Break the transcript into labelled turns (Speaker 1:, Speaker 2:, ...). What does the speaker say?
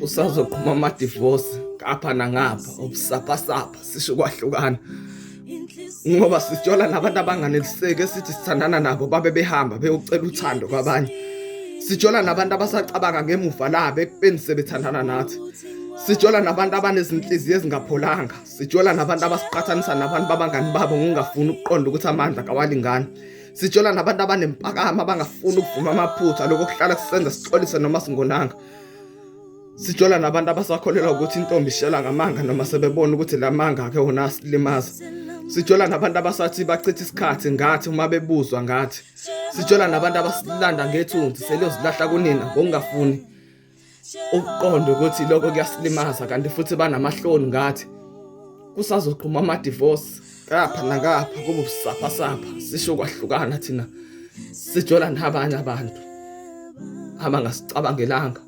Speaker 1: Kusazoqhuma ama-divorce ngapha nangapha, ubusaphasapha sisho kwahlukana. Ngoba sijola nabantu abanganeliseki esithi sithandana nabo babe behamba beyocela uthando kwabanye. Sijola nabantu abasacabanga ngemuva labo ekubeni sebethandana nathi. Sijola nabantu abanezinhliziyo ezingapholanga. Sijola nabantu abasiqhathanisa nabantu babangani babo ngokungafuni ukuqonda ukuthi amandla kawalingani. Sijola nabantu abanempakamo abangafuni ukuvuma amaphutha lokho kuhlala kusenza sixolise noma singonanga. Sijola nabantu abasakholelwa ukuthi intombi ishela ngamanga noma sebebona ukuthi la manga ake wona asilimaza. Sijola nabantu abasathi bachitha isikhathi ngathi uma bebuzwa ngathi. Sijola nabantu abasilanda ngethunzi seliyozilahla kunina ngokungafuni ukuqonda ukuthi lokho kuyasilimaza kanti futhi banamahloni ngathi. Kusazoqhuma ama-divorce ngapha nangapha kube ubusaphasapha sisho kwahlukana thina sijola nabanye abantu abangasicabangelanga.